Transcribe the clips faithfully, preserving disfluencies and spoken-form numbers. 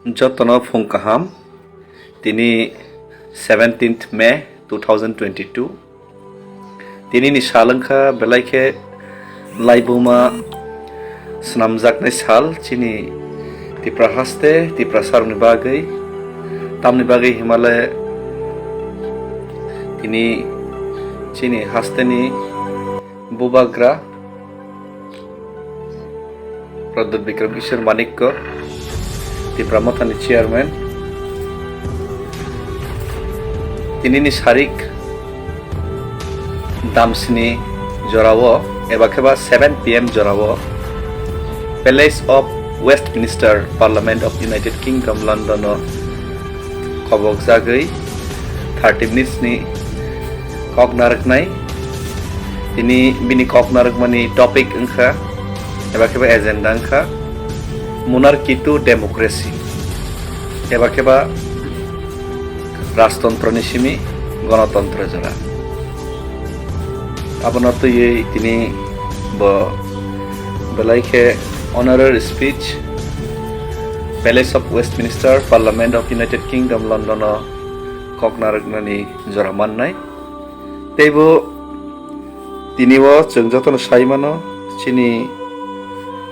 Jotono phung kaham. Tini seventeenth May two thousand twenty-two. Tini ni sal wngkha belai khe laibuma swnamjaknai sal chini Tipra haste, Tiprasarokni bagwi. Tamni bagwi himale tini chini hasteni bubagra Pradyot Bikram Kishore Manikya, Tipra Mothani chairman, tinini sarik damsini jorao eba khe ba seven P M jorao Palace of Westminster, Parliament of United Kingdom, London o khobokjagwi thirty minutes ni kok narwknai. Tini bini kok narwkmani topic wngkha, eba khe ba agenda wngkha, monarchy to democracy, eba khe ba rajtontro ni simi gonotontro jora. Abono twiwi tini bo belai khe honorary speech Palace of Westminster, Parliament of United Kingdom, London o kok narwknani jora mannai. Teibo tini o chwng jotono sai mano, chini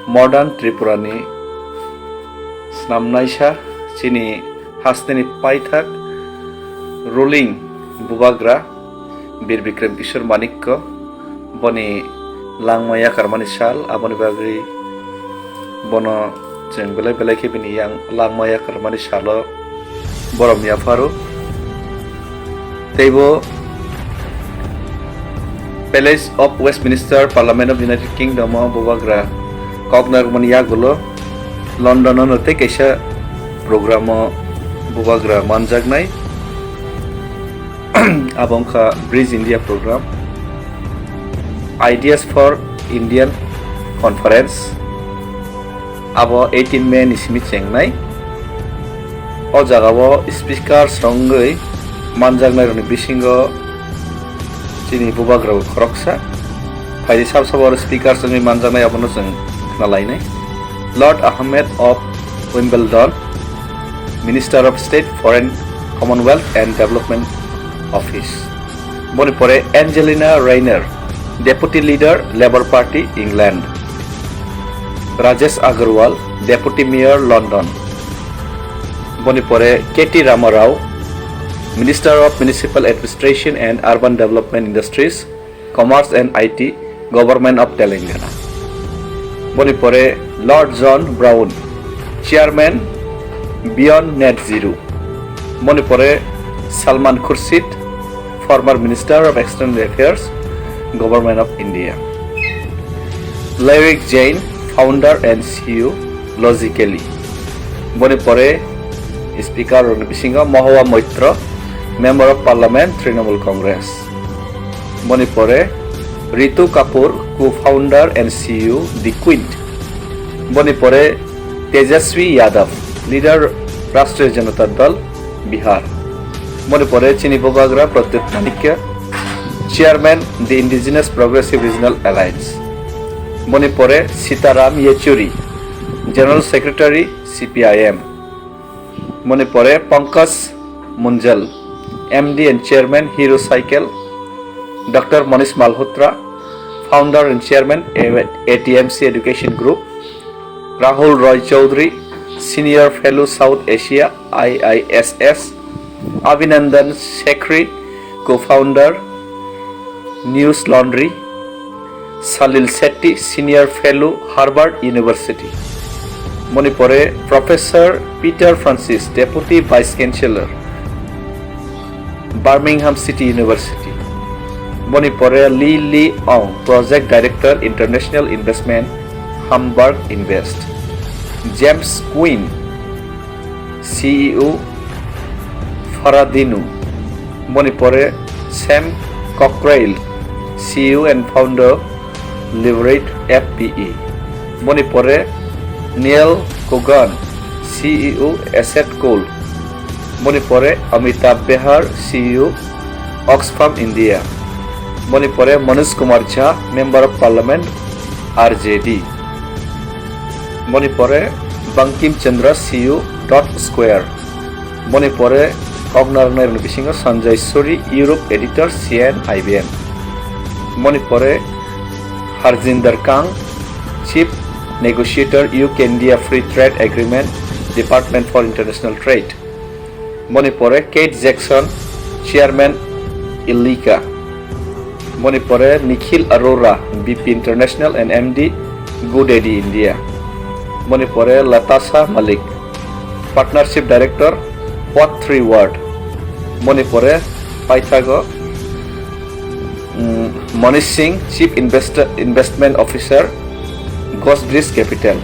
modern Tripura ni snamnaisa, chini hasteni paithak ruling bubagra Bir Bikram Kishore Manikya, boni langma yakarmani sal, aboni bagwi bono chwng belai belai khe bini yang langma yakarmani salo borom yapharo. Teibo Palace of Westminster, Parliament of United Kingdom o bubagra kok narwkmani yagulo London o no tei kaisa program o bubagra manjaknai. Abo wngkha Bridge India Program, Ideas for Indian Conference, abo eighteen May ni simi chengnai. O jagao speakers rok wngwi manjaknairokni bisingo chini bubagra bo khoroksa. Phaidi sab sabo oro speakers wngwi manjaknai, abono chwng khna lainai. Lord Ahmed of Wimbledon, Minister of State, Foreign, Commonwealth and Development Office. Boni pore Angelina Rayner, Deputy Leader, Labour Party, England. Rajesh Agarwal, Deputy Mayor, London. Boni pore K T Rama Rao, Minister of Municipal Administration and Urban Development Industries, Commerce and I T, Government of Telangana. Boni pore Lord John Brown, Chairman Beyond Net Zero. Boni pore Salman Khurshid, former Minister of External Affairs, Government of India. Lawik Jain, founder and C E O, Logically. Boni pore speaker rokni bisingo Mahua Moitra, Member of Parliament, Trinamool Congress. Boni pore Ritu Kapoor, co-founder and C E O, The Quint. Boni pore Tejaswi Yadav, leader Rashtriya Janata Dal, Bihar. Boni pore chini bubagra Pradyut Manikya, Chairman, The Indigenous Progressive Regional Alliance. Boni pore Sitaram Yechury, General Secretary, C P I M. Boni pore Pankaj Munjal, M D and Chairman, Hero Cycle, Doctor Manish Malhotra, founder and chairman, A T M C Education Group, Rahul Roy Chowdhury, Senior Fellow, South Asia, I I S S, Abhinandan Sekhri, co-founder, News Laundry, Salil Shetty, Senior Fellow, Harvard University. Boni pore Professor Peter Francis, Deputy Vice Chancellor, Birmingham City University. Boni pore Lee Lee Ong, Project Director, International Investment, Hamburg Invest. James Quinn, C E O, Faradinu. Boni pore Sam Cockerell, C E O and founder, Leverage F P E. Boni pore Neil Cogan, C E O, Asset Coal. Boni pore Amitabh Behar, C E O, Oxfam India. Boni pore Manoj Kumar Jha, Member of Parliament, R J D. Boni pore Bankim Chandra, C E O, Todd Square. Boni pore kok narwknairokni bisingo Sanjay Suri, Europe editor, C N I B M. Boni pore Harjinder Kang, Chief Negotiator, U K India Free Trade Agreement, Department for International Trade. Boni pore Kate Jackson, Chairman, ILLICA. Boni pore Nikhil Arora, B P International and M D, GoDaddy India. Boni pore Latasha Malik, Partnership Director, What Three Word. Boni pore paithago, mm, Manish Singh, Chief Investor, Investment Officer, Godbridge Capital.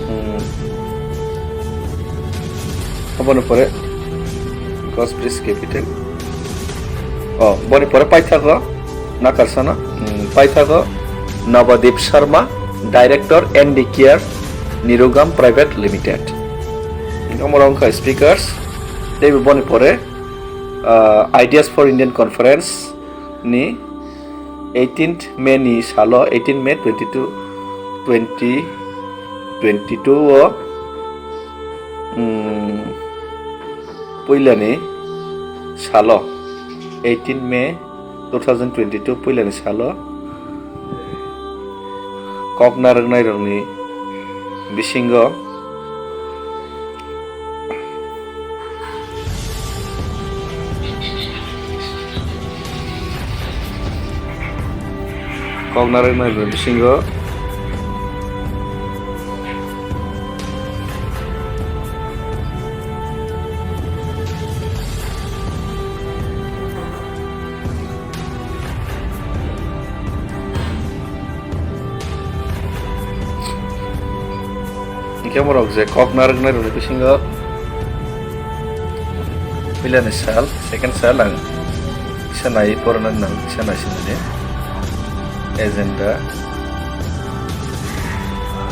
Hmm. Aboni pore Godbridge Capital. Oh, boni pore paithago nakarsano, hmm, paithago Navadip Sharma, Director N D Care Nirugam Private Limited. Omorok wngkha speakers. Tei boni pore, ah, Ideas for Indian Conference ni eighteenth May ni salo, eighteen May twenty-two, twenty twenty-two o, mm, puilani salo, eighteen May two thousand twenty-two puilani salo kok narwknairokni bisingo kok narwknairokni bisingo Hingke borok je kok narwknai rokni bisingo puilani sal, second sal ang kisa nai porna nang kisa nai sinani agenda.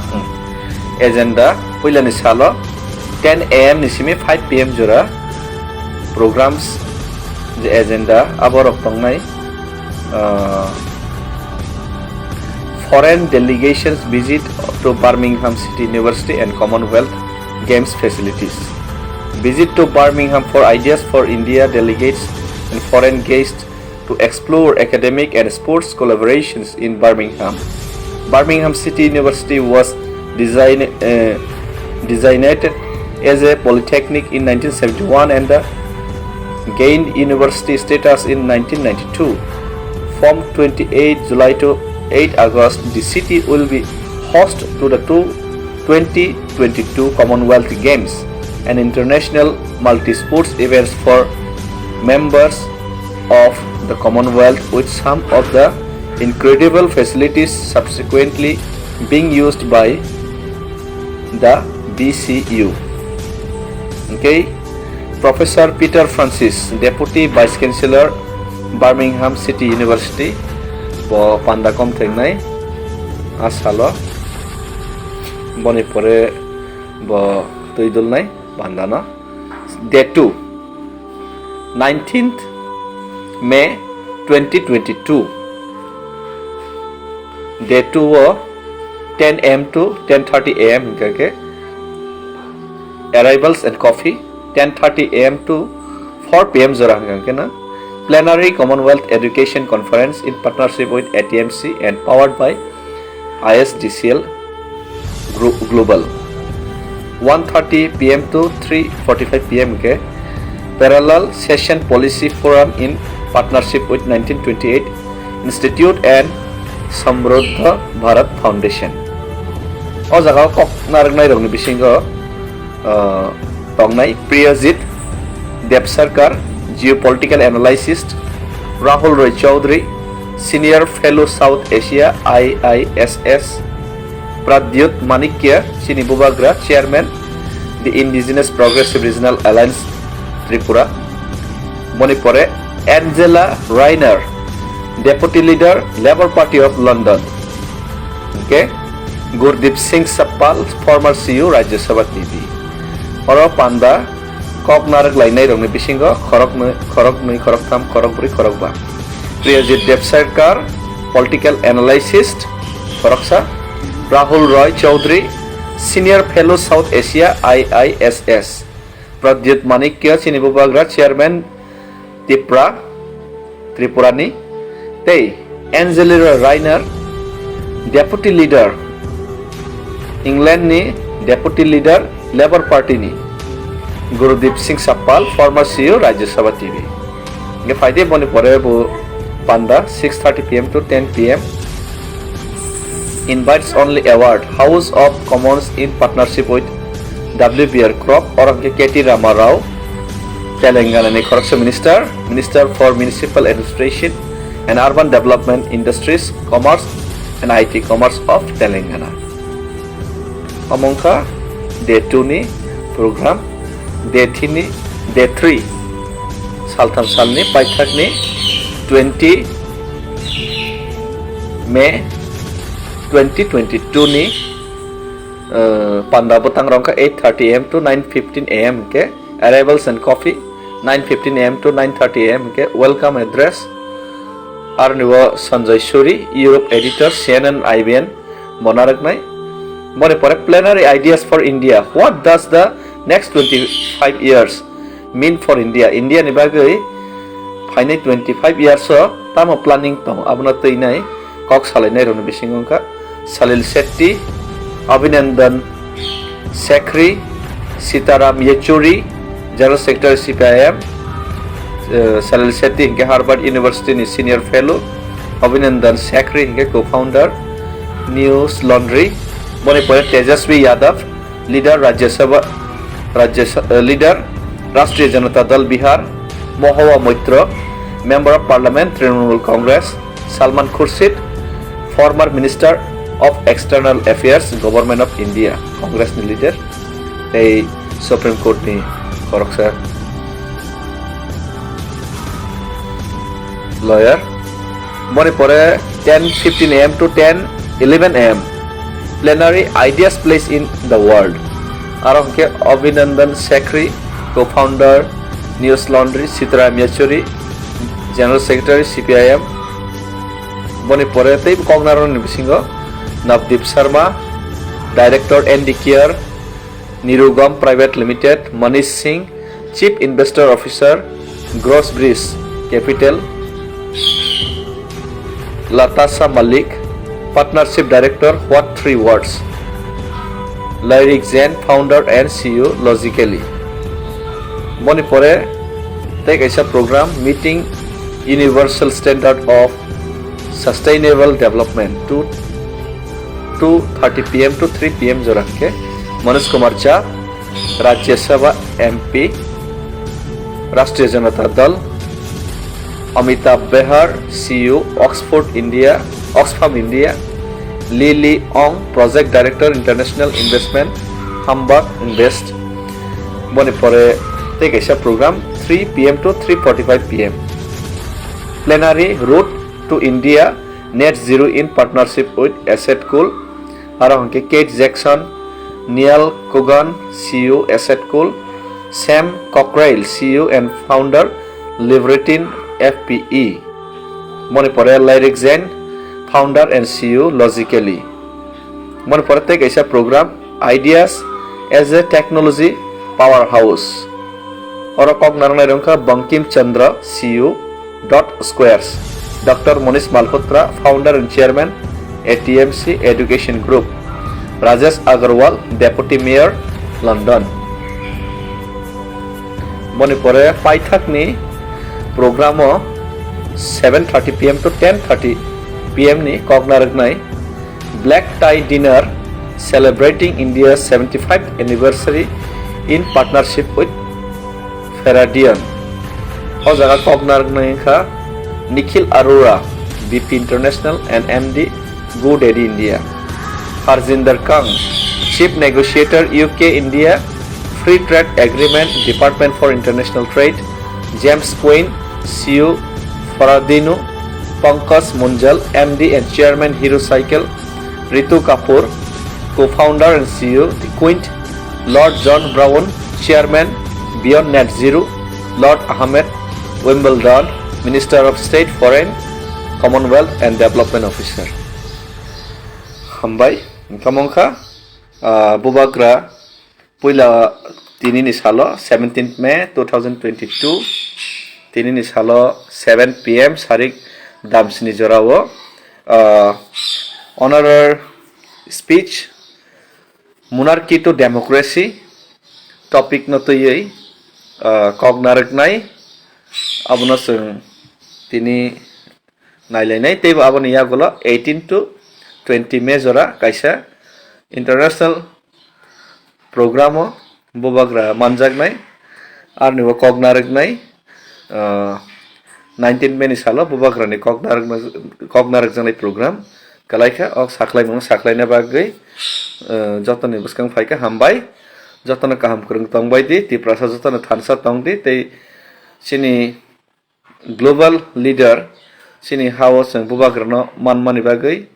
Hmm. Agenda puilani salo ten A M ni simi five P M jora programs je agenda aborok tongnai, ah, foreign delegations visit to Birmingham City University and Commonwealth Games facilities. Visit to Birmingham for ideas for India delegates and foreign guests to explore academic and sports collaborations in Birmingham. Birmingham City University was design-, uh, designated as a polytechnic in nineteen seventy-one and, uh, gained university status in nineteen ninety-two. From twenty-eighth July to eighth August, the city will be host to the two twenty twenty-two Commonwealth Games, an international multi-sports events for members of the Commonwealth, with some of the incredible facilities subsequently being used by the B C U. Okay, Professor Peter Francis, Deputy Vice Chancellor, Birmingham City University, bo panda kom thengnai a salo, boni pore bo twi dulnai pandano. Day two, nineteenth May twenty twenty-two. Day two o ten A M to ten thirty A M hingkha khe arrivals and coffee, ten thirty A M to four P M jora hingkha khe na plenary Commonwealth Education Conference in partnership with A T M C and powered by I S D C L Gro-, Global. One thirty P M to three forty-five P M ke Parallel Session Policy Forum in partnership with nineteen twenty-eight Institute and Samruddha Bharat Foundation. O jaga o kok narwknai rokni bisingo, uh, tongnai Priyajit Debsarkar, Geopolitical Analyst, Rahul Roy Chowdhury, Senior Fellow South Asia I I S S, Pradyut Manikya, chini bubagra, Chairman, the Indigenous Progressive Regional Alliance Tripura. Boni pore Angela Rayner, Deputy Leader, Labour Party of London. Okay, Gurdeep Singh Sappal, former C E O, Rajya Sabha T V. Oro panda kok narwk lainai rokni bisingo khoroknwi, khoroknwi, khoroktham, khorokbrwi, khorokba. Priyajit Debsarkar, political analyst, khoroksa. Rahul Roy Chowdhury, Senior Fellow South Asia I I S S, Pradyut Manikya, chini bubagra Chairman Tipra, Tripurani, tei Angelina Rayner, Deputy Leader, England ni Deputy Leader Labour Party ni, Gurdeep Singh Sappal, former C E O Rajya Sabha T V. Hingke phaide boni pore bo panda six thirty P M to ten P M. Invites only award, House of Commons in partnership with W B R Crop, oro hingke K T Rama Rao, Telangana ni khoroksa minister, Minister for Municipal Administration and Urban Development, Industries, Commerce and I T Commerce of Telangana. Omo wngkha day two ni program, day three ni, day three, saltham salni paithakni twenty May twenty twenty-two ni, eh, panda bwtang rok wngkha eight thirty A M to nine fifteen A M hingke arrivals and coffee, nine fifteen A M to nine thirty A M hingke welcome address. Aroni o Sanjay Suri, Europe editor, C N N I B N, bo narwknai. Boni pore plenary ideas for India. What does the next twenty-five years mean for India? India ni bagwi phainai twenty-five years o tamo planning tongo, abono twinai kok salainai rokni bisingo wngkha Salil Shetty, Abhinandan Sekhri, Sitaram Yechury, General Secretary C P I M, eh, Salil Shetty hingke Harvard University ni Senior Fellow, Abhinandan Sekhri hingke Co-founder News Laundry, boni pore Tejaswi Yadav, Leader Rajya Sabha, Rajya Sa-, eh, Leader, Rashtriya Janata Dal Bihar, Mahua Moitra, Member of Parliament, Trinamool Congress, Salman Khurshid, former Minister of External Affairs, Government of India, Congress ni leader, tei Supreme Court ni khoroksa lawyer. Boni pore ten fifteen A M to ten eleven A M plenary ideas place in the world. Aro hingke Abhinandan Sekhri, co-founder News Laundry, Sitaram Yechury, General Secretary C P I M. Boni pore tei koknarokni bisingo Navdeep Sharma, Director N D Care, Nirugam Private Limited, Manish Singh, Chief Investor Officer, Gross Bridge Capital, Latasha Malik, Partnership Director, What Three Words, Lyric Jain, Founder and C E O, Logically. Boni pore tei kaisa program, Meeting Universal Standard of Sustainable Development, two two thirty P M to three P M jora hingke Manoj Kumar Jha, Rajya Sabha M P, Rashtriya Janata Dal, Amitabh Behar, C E O, Oxford India, Oxfam India, Lily Ong, Project Director, International Investment, Hamburg Invest. Boni pore tei kaisa program, three P M to three forty-five P M. Plenary, Road to India, Net Zero in partnership with Asset Cool. Aro hingke Kate Jackson, Niall Cogan, C E O Asset Cool, Sam Cockerell, C E O and founder Libertine F P E. Boni pore Lyric Jain, founder and C E O Logically. Boni pore tei kaisa program, Ideas as a Technology Powerhouse. Oro kok narwknai rok wngkha Bankim Chandra, C E O, Dot Squares, Doctor Monish Malhotra, founder and chairman, A T M C Education Group, Rajesh Agarwal, Deputy Mayor, London. Boni pore paithakni program o seven thirty P M to ten thirty P M ni kok narwknai Black Tie Dinner celebrating India's seventy-fifth anniversary in partnership with Feradion. O jaga kok narwknai wngkha Nikhil Arora, V P International and M D, GoDaddy India. Harjinder Kang, Chief Negotiator, U K India Free Trade Agreement, Department for International Trade. James Quinn, C E O, Ferradino. Pankaj Munjal, M D and Chairman, Hero Cycle. Ritu Kapoor, co-founder and C E O, The Quint. Lord John Brown, Chairman, Beyond Net Zero. Lord Ahmed Wimbledon, Minister of State, Foreign, Commonwealth and Development Officer. Hambai. Wngkha mongkha, ah, bubagra puila tinini salo seventeenth May two thousand twenty-two, tinini salo seven P M sarik damsini jorao, ah, honorer speech, Monarchy to Democracy topic no twiwi, ah, kok narwknai, abono chwng tini nailainai, teibo aboni yagulo eighteen to twenty May jora kaisa international program o bubagra manjaknai, aroni bo kok narwknai, ah, nineteen May ni salo bubagrani kok narwkna-, kok narwkjaknai program kalaikha. O saklaimung saklaina bagwi, ah, jotoni bwskang phaikha hambai, jotono kaham kwrwng tongbai di, Tiprasa jotono thansa tong di, tei chini global leader, chini ha-o chwng bubagrano manmani bagwi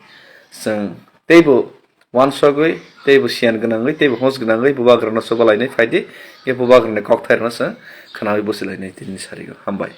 chwng teibo wansogwi, teibo siyan gwnangwi, teibo hos gwnangwi bubagrano chubalainai phaidi, e bubagrani kokthairokno chwng khwnawi buchilainai tini sario. Hambai.